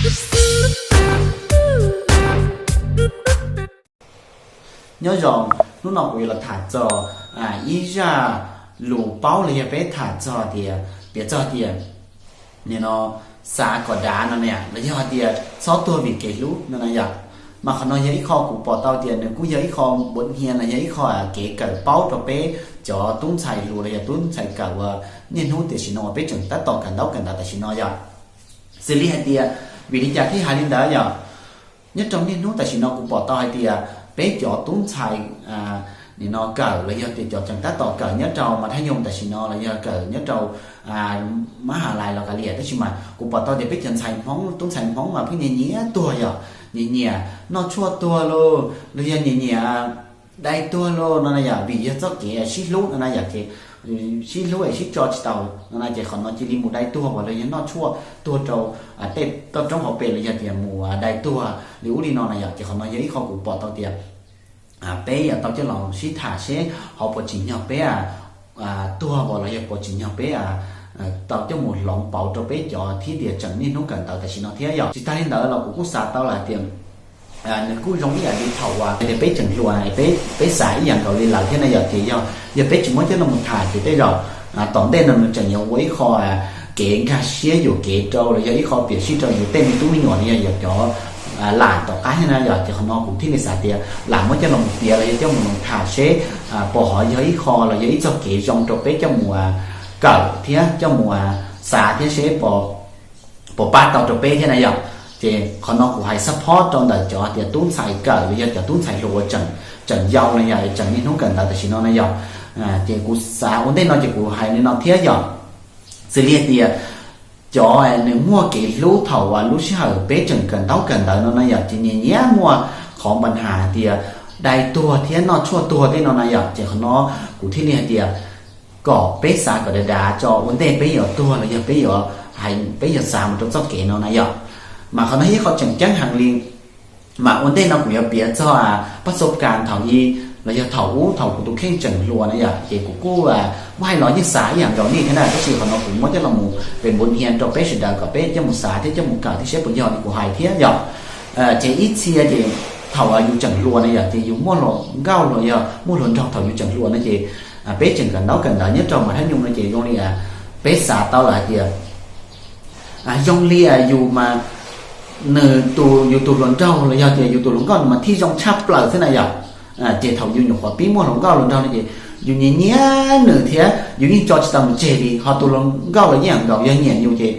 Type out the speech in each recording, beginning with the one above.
Nyob zoo, hnub no kuv yuav los tham txog ib zaj lus paub los yog peb tham txog tias, piav txog tias, nim no, xav kom dav no na, los yog hais tias txhob tuag vim kev hlub no na yom. Mas qhov no yog ib qho kuv pom tau tias nws kuj yog ib qho npuav hnia los yog ib qho kev kawm paub rau peb cov tub ntxhais hluas los yog tub ntxhais kawm uas niaj hnub tam sim no uas peb tseem tab tom kawm ntaub kawm ntawv tam sim no yom. Xws li hais tias, vim li cas thiaj hais li ntawd yom? Nyob rau niaj hnub tam sim no kuv pom tau hais tias peb cov tub ntxhais nim no kawm los yog tias cov tseem tab tom kawm nyob rau mas thaj nyoog tam sim no los yog kawm nyob rau mab has lais los kav liam, tab sis mas kuv pom tau tias peb cov ntxhais Hmoob, tub ntxhais Hmoob mas pheej nyiam nyiam tuag yom, nyiam nyiam noj tshuaj tuag lauj, los yog nyiam nyiam dai tuag lauj no na yom, vim yog txoj kev sib hlub no na yom, ces sib hlub es sib tso tsis tau no na, ces qhov no cia li mus dai tuag uas los yog noj tshuaj tuag rau tej toj roob hauv pes los yog tias mus dai tuag li ub li no na yom. Ces qhov no yog ib qho kuv pom tau tias peb yuav tau coj los sib tham seb ho puas tsim nyog peb tuag uas los yog puas tsim nyog peb tau coj mus hloov pauv rau peb cov thiab tias tseem niaj hnub kawm ntawv tam sim no thiab yom. Tsis tag li ntawd los kuv kuj xav tau lawm hais tias nws kuj zoo ib yam li thaum uas tias peb tseem hluas, peb xav ib yam nkaus li lawv thiab na yom. Ces yog, yog peb tsis muab coj los tham ces tej zaum tom ntej no nws tseem yuav ua ib qho kev nkag siab yuam kev rau los yog ib qho piam sij rau yus tej me tub me nyuam los yog yus cov lam tom qab thiab na yom. Ces qhov no kuv thiaj li xav tias lam muab coj los piav los yog coj mus tham seb puas ho yog ib qho los yog ib txoj kev zoo rau peb coj mus kawm thiab coj mus xav thiab seb puas pab tau rau peb thiab na yom. Ces qhov no kuv hais support rau ntawm cov tias tub ntxhais kawm los yog cov tub ntxhais hluas uas tseem yau no yom, tseem niaj hnub kawm ntawv tam sim no na yom. Ces kuv xav ua ntej no ces kuv hais li no thiab yom. Xws li hais tias cov nws muaj kev hlub thaum uas lub sij hawm peb tseem kawm ntaub kawm ntawv no na yom, ces nyiam nyiam muaj qhov npa nham hais tias dai tuag thiab noj tshuaj tuag tej no na yom. Ces qhov no kuv thiaj li hais tias kom peb xav kom dav dav tso ua ntej peb yuav tuag los yog peb yuav, peb yuav xav mus rau txoj kev no na yom. Mas qhov no yog ib qho tseem ceeb heev li. Mas ua ntej no kuv yuav piav txog pab xo kas thaum i los yog thaum ub thaum kuv tus kheej tseem hluas na yom, ces kuv kuj muab hais los yeej xav ib yam nkaus nej thiab na, tab sis qhov no kuv muab coj los mus pem npuav hnia rau peb sawv daws kom peb coj mus xav thiab coj mus kawm thiab seb puas yog li kuv hais thiab yom. Ces ib txhia ces thaum yus tseem hluas na yom, ces yus muaj hluas nkauj los yog muaj hluas nraug thaum yus tseem hluas no ces peb tseem kawm ntaub kawm ntawv nyob rau mas thab nyum no ces zoo li peb xav tau lawm hais tias zoo li yus mas nws tus, yus tus hluas nraug los yog tias yus tus hluas nkauj no mas thiaj zoo tshaj plaws xwb na yom. Ces thaum yus nyuam qhuav pib muaj hluas nkauj hluas nraug no ces yus nyiam nyiam nws thiab yus yeej tso tsis tau nws tseg li, ho tus hluas nkauj los yeej nkaus yog nyiam yus ces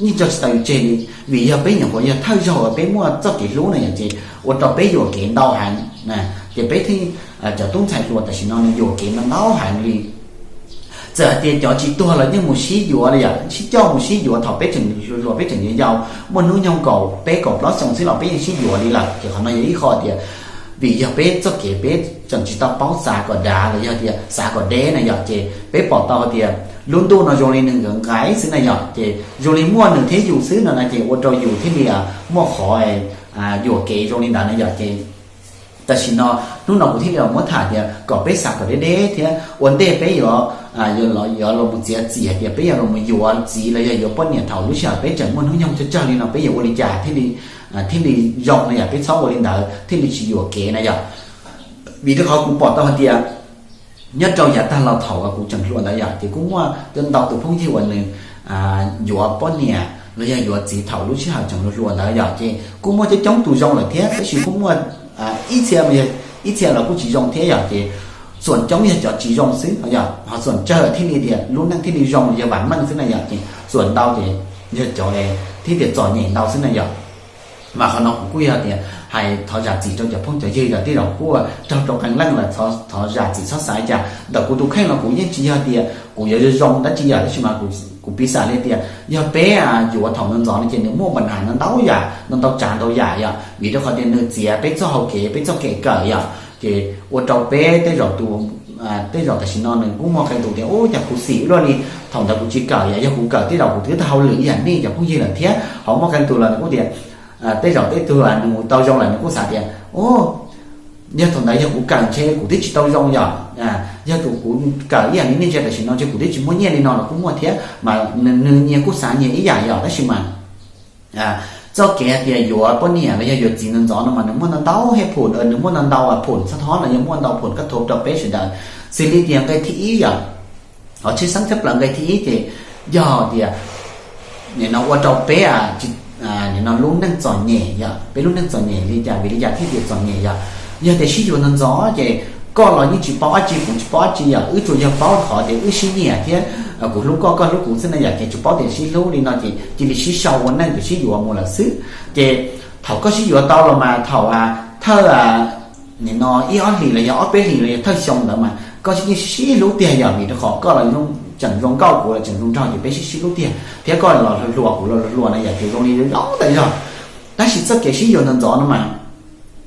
yeej tso tsis tau yus tseg li, vim yog peb nyuam qhuav yog thawj zaug uas peb muaj txoj kev hlub na yom, ces ua rau peb yuam kev ntau heev. Ces peb thiaj, cov tub ntxhais hluas tam sim no nws yuam kev ntau ntau heev li. Txawm hais tias cov tsis tuag los yeej mus sib yuav li yom, sib coj mus sib yuav thaum peb tseem hluas peb tseem yau yau, muaj hnub nyoog kaum peb kaum plaub xyoo xwb los peb yeej sib yuav li lawm. Ces qhov no yog ib qho tias vim yog peb txoj kev peb tseem tsis tau paub xav kom dav los yog tias xav kom deb na yom, ces peb pom tau hais tias lub ntuj no zoo li nws nkawd nqaib xwb na yom, ces zoo li muaj nws thiab yus xwb no na, ces ua rau yus thiaj li muaj qhov yuam kev zoo li ntawd na yom. Ces tam sim no, hnub no kuv thiaj li los muab tham tias kom peb xav kom deb deb thiab ua ntej peb yuav, yuav los mus txiav txim hais tias peb yuav los mus yuav txiv los yog yuav poj niam thaum lub sij hawm peb tseem muaj hnub nyoog tsawg tsawg li no peb yuav ua li cas thiaj li, thiaj li zoo na yom, peb txhob ua li ntawd thiaj li tsis yuam kev na yom. Vim rau qhov kuv pom tau hais tias nyob rau yav tag los thaum uas kuv tseem hluas ntawd yom, ces kuj muaj ntau tus phooj ywg uas nws yuav poj niam los yog yuav txiv thaum lub sij hawm tseem hluas hluas ntawd yom, ces kuj muaj coob coob tus zoo lawm thiab, tab sis kuj muaj ib txhia, ib txhia los kuj tsis zoo thiab yom. Ces xuam coob yog cov tsis zoo xwb yom, ho xuam tsawg thiaj li tias lub neej thiaj li zoo los yog vam meej xwb na yom, ces xuam ntau ces yog cov thiaj tias txom nyem ntau xwb na yom. Mas qhov no kuv kuj yog tias hais thov zam txim rau cov phooj cov ywg yom, tej zaum kuj raug rau qee leej lawm, thov zam txim txhob xav cas. Ntawm kuv tus kheej los kuv yeej tsis yog tias kuv yuav zoo zoo dab tsi yom, tab sis mas kuv piv xam li tias yog peb yuav thaum ntxov ntxov no ces nws muaj npa nham ntau ntau yam, ntau ntau tsav ntau yam yom, vim rau qhov tias nws txiav peb txoj hau kev, peb txoj kev kawm yom, ces ua rau peb tej zaum tus, tej zaum tam sim no nws kuj muaj qee tus tias ub cas khuv xim ua luaj li, thaum ntawd kuv tsis kawm yom, yog kuv kawm tej zaum kuv twb tau hauj lwm ib yam nej cov phooj ywg lawm thiab. Ho muaj qee tus los nws kuj tias, tej zaum tej tug nws mus tau zoo lawm nws kuj xav tias ub, yog thaum ntawd yog kuv kawm ntshe kuv twb tsis tau zoo yom, yog tus kuv kawm ib yam li nej ntsia tam sim no ntshe kuv twb tsis muaj nyiaj li no los kuj muaj thiab, mas nws nyias kuj xav nyias ib yam yom, tab sis mas Txoj kev hais tias yuav poj niam los yog yuav txiv ntxov ntxov no mas nws muaj ntau ntau hej phum, nws muaj ntau ntau phum txhob thov los yog muaj ntau phum kab thov rau peb sawv daws. Xws li tias nqe thib ib yom, hos tsheb xeeb tshaj plaws nqe thib ib ces yog tias nim no ua rau peb, nim no lub neej txom nyem yom, peb lub neej txom nyem li cas, vim li cas thiaj tias txom nyem yom? Yog tias sib yuav ntxov ntxov ces koj los yeej tsis paub dab tsi, kuv tsis paub dab tsi yom, wb tsuas yog paub qhov tias wb sib nyiam thiab kuv hlub koj, koj hlub kuv xwb na yom, ces tsuas paub tias sib hlub li no ces cia li sib sau ua neej ces sib yuav mus lawm xwb. Ces thaum koj sib yuav tau los mas thaum thawj nim no ib ob hlis los yog ob peb hlis los yog thawj xyoo ntawd mas koj yeej sib hlub tiag yom, vim rau qhov koj los tseem zoo nkauj, kuv los tseem zoo nraug ces peb sib sib hlub tiag, thiab koj los hluas hluas kuv los hluas hluas na yom, ces zoo li zoo ntawd yog. Tab sis txoj kev sib yuav ntxov ntxov no mas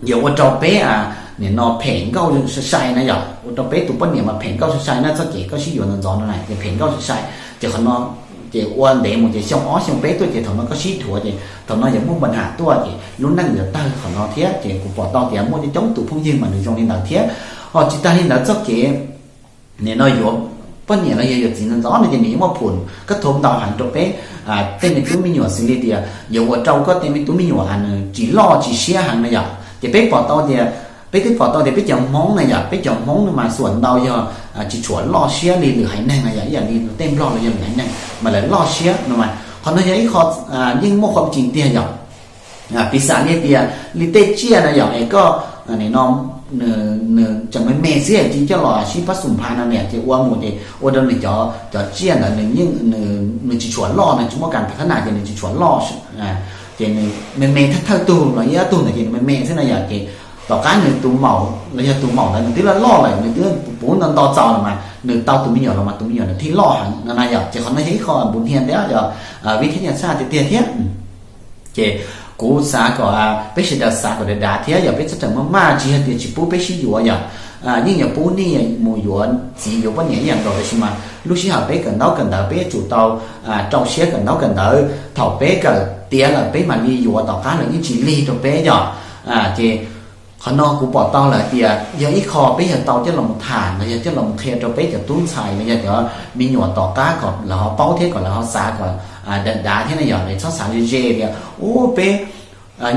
yuav ua rau peb nim no phem nkauj sai sai na yom, ua rau peb tus poj niam mas phem nkauj sai sai na, txoj kev koj sib yuav ntxov ntxov no na ces phem nkauj sai sai. Ces qhov no ces ua ntev mus ces xyoo ob xyoo peb tuaj ces thaum no koj sib dhuav ces thaum no yuav muaj npa nham tuaj ces lub neej yuav tawg qhov no thiab. Ces kuv pom tau tias muaj coob coob tus phooj ywg mas nws zoo li ntawd thiab. Hos tsis tas li ntawd txoj kev nim no yuav poj niam los yog yuav txiv ntxov ntxov no ces nws yeej muaj phum kab thov ntau heev rau peb tej me tub me nyuam, xws li tias yuav ua rau koj tej me tub me nyuam nws tsis loj tsis siab heev na yom. Ces peb pom tau tias, peb twb pom tau tias peb cov Hmoob na yom, peb cov Hmoob no mas xuam ntau yog tsis tshua loj siab li lwm haiv neeg na yom, ib yam li tej Nplog los yog lwm haiv neeg mas lawv loj siab no mas qhov no yog ib qho yeej muaj qhov tseeb tiag yom. Piv xam li tias li tej tsiaj na yom, es koj nim no nws tseem me me xwb ces coj los sib pab xum pha no niam ces ua mus ces ua rau nws cov cov tsiaj ntawd nws yeej, nws tsis tshua loj, nws tsis muaj kas thab nas ces nws tsis tshua loj, ces nws me me thawj thawj tug los ib ob tug ntawd ces nws me me xwb na yom. Ces tom qab nws tus maum los yog tus maum ntawd nws twb loj loj lawm, nws twb puv nto nto txaus lawm mas nws tau tus me nyuam los mas tus me nyuam nws thiaj loj heev no na yom. Ces qhov no yog ib qho npu hnia tias yog vib thib nyuam txhaj tiag tiag thiab. Ces kuv xav kom peb sawv daws xav kom dav dav thiab yog peb txhob rawm maj maj, tsis yog tias tsis pub peb sib yuav yom, yeej yuav pub nej mus yuav txiv yuav poj niam ib yam nkaus, tab sis mas lub sij hawm peb kawm ntaub kawm ntawv peb yuav tsum tau rau siab kawm ntaub kawm ntawv, thaum peb kawm tiav lawm peb mam li yuav, tom qab lawm yeej tsis lig rau peb yom. Ces qhov no kuv pom tau lawm tias yog ib qho peb yog tau coj los mus tham los yog coj los mus qhia rau peb cov tub ntxhais los yog cov me nyuam tom qab kom lawv ho paub thiab kom lawv ho xav kom dav dav thiab na yom, lawv txhob xav ze ze tias ub peb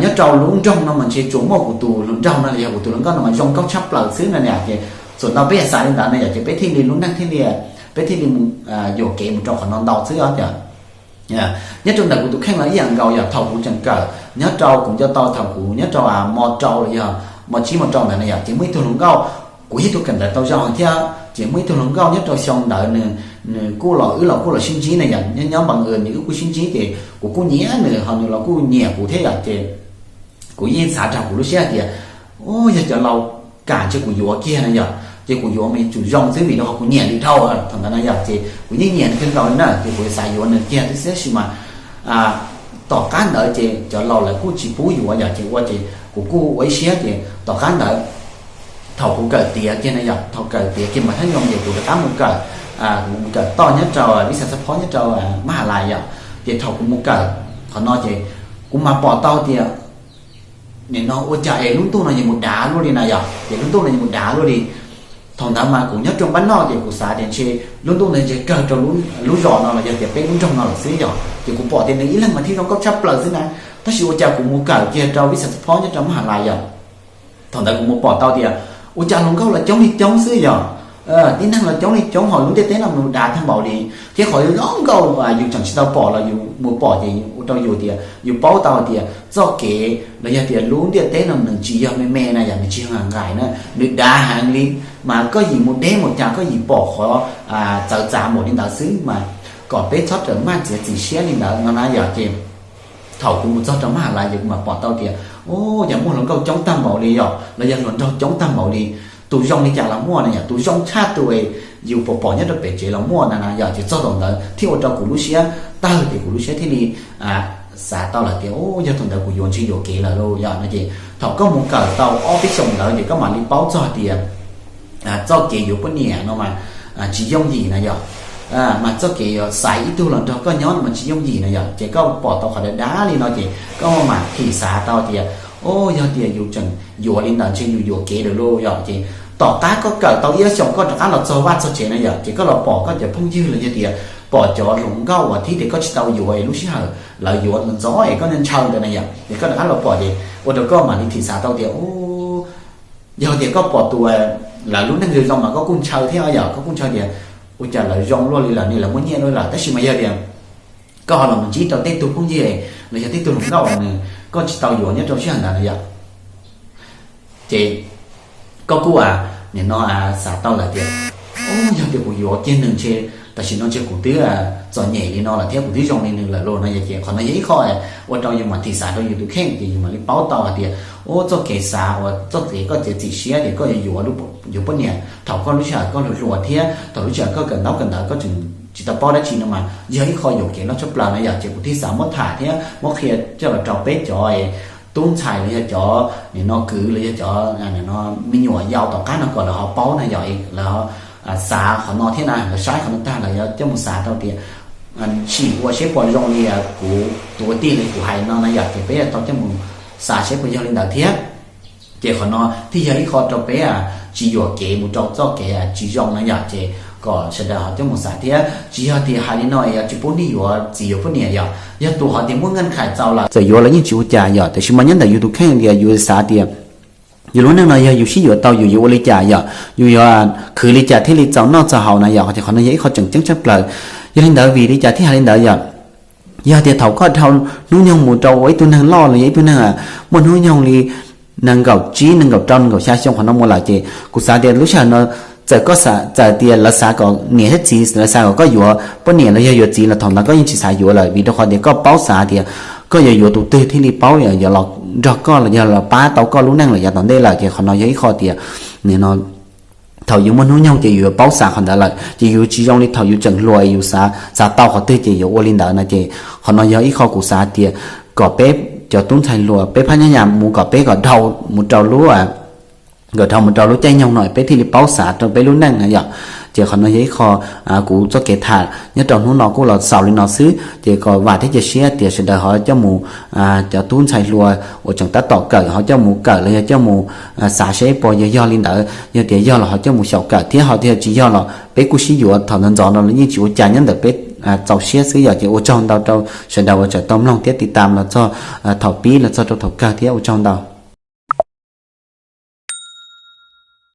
nyob rau lub nroog no mas ntshe tsuas muaj kuv tus hluas nraug no los yog kuv tus hluas nkauj no mas zoo nkauj tshaj plaws xwb no na. Ces txuas ntau peb yog xav li ntawd na yom, ces peb thiaj li lub neej thiaj li, peb thiaj li mus yuam kev mus rau qhov no ntau xwb os. Nyob rau ntawm kuv tus kheej los ib yam nkaus yom, thaum kuv tseem kawm nyob rau, kuv nco tau thaum kuv nyob rau mo rau los yog mo tsib mo rau ntawd na yom, ces muaj ib tug hluas nkauj, kuv yog ib tug kawm ntawv tau zoo thiab, ces muaj ib tug hluas nkauj nyob rau xyoo ntawd nws, nws kuj los, wb los kuj los sib ntsib na yom, nyob nyob npa nws wb kuj sib ntsib ces kuv kuj nyiam nws ho nws los kuj nyiam kuv thiab yom. Ces kuv yeej xav rau kuv lub siab hais tias, u, yog cov laus kam ntshe kuv yuav kiag na yom, ces kuv yuav mas yuav tsum zoo xwb vim rau qhov kuv nyiam nws dhau thaum ntawd na yom, ces kuv yeej nyiam nws kawg nkaus li na, ces kuv xav yuav nws kiag thiab, tab sis mas tom qab ntawd ces cov laus lawv kuj tsis pub yuav yom, ces ua ces kuv kuj ua ib siab ces tom qab ntawd thaum kuv kawm tiav kiag na yom, thaum kawm tiav kiag mas thab nyoos ces kuv rov qab mus kawm, kuv mus kawm toj nyob rau vib xav xab phob nyob rau mab has lais yom. Ces thaum kuv mus kawm qhov no ces kuv mas pom tau tias nim no ua cas es lub ntuj no yuav mus dav luaj li na yom, ces lub ntuj no yuav mus dav luaj li. Thaum ntawd mas kuv nyob rau npab noj ces kuv xav tias ntshe lub ntuj no ntshe kawg rau lub zos no los yog tias peb lub nroog no lawm xwb yom, ces kuv pom tias nws ib leeg mas thiaj zoo nkauj tshaj plaws xwb na. Tab sis ua cas kuv mus kawm kiag rau vib xav xab phob nyob rau mab has lais yom, thaum ntawd kuv mus pom tau tias ua cas hluas nkauj los coob li coob xwb yom, tib neeg los coob li coob, ho lub ntiaj teb no mus dav tag npaum li, thiab qhov zoo nkauj yus tseem tsis tau pom los yus mus pom ces ua rau yus tias yus paub tau tias txoj kev los yog tias lub ntiaj teb no nws tsis yog me me na yom, nws tsis yog nqaim na, nws dav heev li. Mas koj yim mus deb mus cas koj yim pom qhov txawv txav npaum li ntawd xwb, mas kom peb txhob rawm maj txiav txim siab li ntawd no na yom. Ces thaum kuv mus txog rau mab has lais ces kuv mam pom tau tias, u, yog muaj hluas nkauj coob tag npaum li yom, los yog hluas nraug coob tag npaum li, tus zoo li cas los muaj na yom, tus zoo tshaj tus yus pom pom nyob rau pem tsev los muaj na na yom. Ces txog thaum ntawd thiaj ua rau kuv lub siab tawg, ces kuv lub siab thiaj li xav tau lawm tias, u, yog thaum ntawd kuv yuav ntshe yuam kev lawm lauj yom no. Ces thaum koj mus kawm tau ob peb xyoos ntawd ces koj mam li paub txog tias txoj kev yuav poj niam no mas tsis yooj yim na yom. Mas txoj kev yuav xaiv ib tug los nrog koj nyob no mas tsis yooj yim na yom. Ces koj pom tau qhov dav dav li no ces koj mam thim xav tau tias, o, yog tias yus tseem yuav li ntawd ntshe yus yuam kev lawm lauj yom. Ces tom qab koj kawm tau ib ob xyoos koj rov qab los txog vaj txog tsev na yom, ces koj los pom koj cov phooj ywg los yog tias pom cov hluas nkauj uas thiab tias koj tsis tau yuav es lub sij hawm lawv yuav ntxov es koj ntshaw ntawd na yom, es koj rov qab los pom ces ua rau koj mam li thim xav tau tias, yog tias koj pom tus lawv lub neej zoo zoo mas koj kuj ntshaw thiab yom, koj kuj ntshaw tias ua cas lawv zoo luaj li lawm ne, lawv muaj nyiaj luaj lawm, tab sis mas yog tias koj ho los ntsib rau tej tug phooj ywg los yog tej tug hluas nkauj uas nws, koj tsis tau yuav nyob rau sij hawm ntawd na yom, ces koj kuj nim no xav tau lawm tias, yog tias kuv yuav kiag nws ntshe tam sim no ntshe kuv twb txom nyem li no lawm thiab kuv twb zoo li nws lawm los no yom, ces qhov no yog ib qho ua rau yus mam thim xav rau yus tus kheej ces yus mam li paub tau hais tias, ua txoj kev xav uas txoj kev koj txiav txim siab tias koj yuav yuav, yuav poj niam thaum koj lub sij hawm koj hluas hluas thiab thaum lub sij hawm koj kawm ntaub kawm ntawv koj tseem tsis tau paub dab tsi no mas yog ib qho yuam kev loj tshaj plaws na yom, ces kuv thiaj xav muab tham thiab muab qhia coj los rau peb cov tub ntxhais los yog cov nim no kwv los yog cov me nyuam yaus tom qab no kom lawv ho paub na yom, lawv xav qhov no thiab na, lawv saib qhov no tag lawv yuav coj mus xav rau tias, sim ua seb puas zoo li kuv tus ua tij li kuv hais no na yom, ces peb tau coj mus xav seb puas yog li ntawd thiab. Ces qhov no thiaj yog ib qho rau peb tsis yuam kev mus rau txoj kev tsis zoo na yom, ces kom sawv daws ho coj mus xav thiab. Tsis yog tias hais li no es yog tsis pub nej yuav txiv yuav poj niam yom, yog tus ho tias muaj nqaj nqhais txaus lawm txawm yuav los yeej tsis ua cas yom, tiam sis mas nyob ntawm yus tus kheej tias yus xav tias yus lub neej no yog yus sib yuav tau yus yuav ua li cas yom, yus yuav khwv li cas thiaj li txaus noj txaus haus na yom, ces qhov no yog ib qho tseem ceeb tshaj plaws. Yog li ntawd vim li cas thiaj hais li ntawd yom? Yog tias thaum koj dhau hnub nyoog mus rau ua ib tug neeg loj los yog ib tug neeg muaj hnub nyoog li nees nkaum tsib nees nkaum rau nees nkaum xya xyoo qhov no mus lawm ces kuv xav tias lub sij hawm no txawm koj, txawm tias lawv xav kom niam thiab txiv lawv xav kom koj yuav poj niam los yog yuav txiv los thaum ntawd koj yeej tsis xav yuav lawm vim rau qhov tias koj paub xav tias koj yuav yuav tus twg thiaj li paub yuav los nrog koj los yog los pab tau koj lub neej lawm yav tom ntej lawm, ces qhov no yog ib qho tias nim no thaum yus muaj hnub nyoog ces yus yuav paub xav qhov ntawd lawm, ces yus tsis zoo li thaum yus tseem hluas yus xav, xav tau qhov twg ces yuav ua li ntawd no, ces qhov no yog ib qho kuv xav tias kom peb cov tub ntxhais hluas peb phab nyab yas mus kom peb kom dhau mus rau lub kom dhau mus rau lub caij nyoog no peb thiaj li paub xav rau peb lub neej na yom. Ces qhov no yog ib qho kuv txoj kev tham nyob rau hnub no kuj los xaus li no xwb, ces kom vam thiab cia siab tias sawv daws ho coj mus, cov tub ntxhais hluas uas tseem tab tom kawm ho coj mus kawm los yog coj mus xav seb puas yog yog li ntawd, yog tias yog los ho coj mus xyaum kawm thiab, ho tias tsis yog los peb kuj sib yuav thaum ntawd ntxov no los yeej tsis ua cas, nyob ntawm peb txaus siab xwb yom. Ces ua tsaug ntau rau sawv daws uas tseem tau mloog thiab tiv tam los txog thaum pib los txog rau thaum kawg thiab ua tsaug ntau.